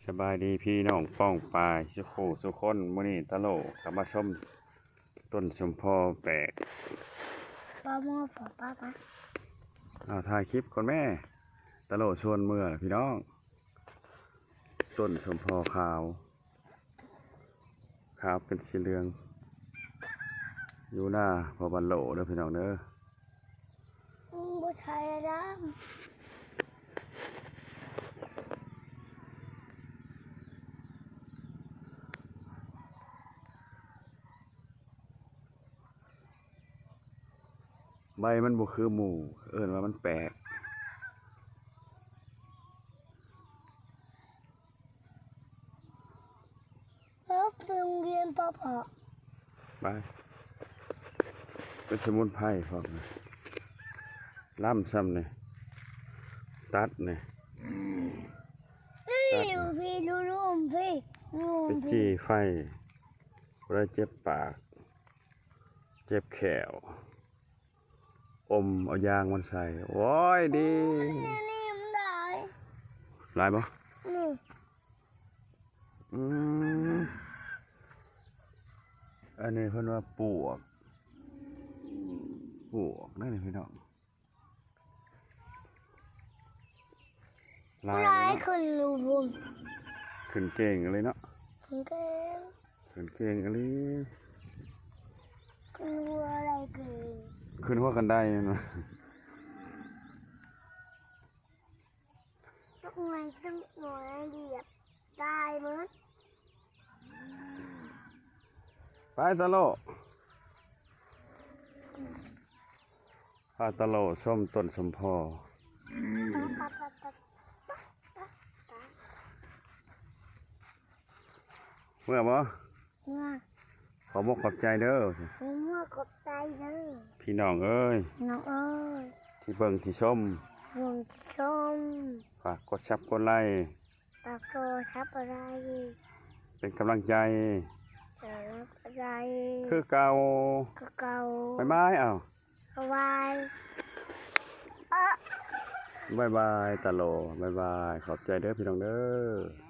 ສະບາຍດີພີ່ນ້ອງປ້ອງປາຍສຸຄູ່ສຸຄົນ, ມື້ນີ້ຕາໂຫຼກໍມາຊົມຕົ້ນສົມພໍແປກ. ປາໝໍ ປາປາ ເອົາ ຖ່າຍຄລິບກ່ອນແມ້. ຕາໂຫຼຊວນເມືອແລ້ວພີ່ນ້ອງ, ຕົ້ນສົມພໍຂາວ ຂາວເປັນສີເຫຼືອງ ຢູ່ໜ້າພໍ່ບ້ານໂຫຼເດີພີ່ນ້ອງເດີ. ອືມ ບໍ່ໃຊ່ລະດຳ. ໃບມັນບໍ່ຄືໝູ່, ເອີ້ນວ່າມັນແປກ. ເອີ ໄປໂຮງຮຽນ ພໍ່ພໍ່. ໄປ ເປັນສະໝຸນໄພພ້ອມນະ, ລຳຊຳນີ້ ຕັດນີ້ ຕັດນີ້ ຢູ່ພີ້ ຢູ່ລຸ່ມພີ້ ຢູ່ລຸ່ມພີ້ ໄປຈີ່ໄຟ ຜູ້ໃດເຈັບປາກ ເຈັບແຂ້ວ ອົມເອົາຢາງມັນໃສ່ ໂອ້ຍ ດີ. ໂອ້ຍ ນີ້ມັນຫຼາຍ ຫຼາຍບໍ່? ນີ້ ອືມ ອັນນີ້ເພິ່ນວ່າປວກ ປວກເດ້ນີ້ພີ່ນ້ອງ. ຫຼາຍ ຫຼາຍ ເລີຍເນາະ ຂຶ້ນຢູ່ພຸ້ນ ຂຶ້ນເກັ່ງອີ່ຫຼີເນາະ ຂຶ້ນເກັ່ງ ຂຶ້ນເກັ່ງອີ່ຫຼີ ຂຶ້ນຫົວໄດ້ ຂຶ້ນ ຂຶ້ນຫົວຄັນໄດແມ່ນບໍ່? ດອກໄມ້ ດອກໄມ້ລຽບຕາຍໝົດ. ໄປຕາໂຫຼ ພາຕາໂຫຼຊົມຕົ້ນສົມພໍ. ເມື່ອບໍ່? ເມື່ອ. ຂອບອົກຂອບໃຈເດີ. ຂອບອົກຂອບໃຈເດີ ພີ່ນ້ອງເອີຍ ນ້ອງເອີຍ ທີ່ເບິ່ງທີ່ຊົມ ເບິ່ງທີ່ຊົມ. ຝາກກົດຊັບກົດໄລ ຝາກກົດຊັບກົດໄລ ເປັນກຳລັງໃຈ ເປັນກຳລັງໃຈ ຄືເກົ່າ ຄືເກົ່າ. ບາຍບາຍ ເອົາ ບາຍບາຍ ເອີ ບາຍບາຍ ຕາໂຫຼ ບາຍບາຍ. ຂອບໃຈເດີພີ່ນ້ອງເດີ.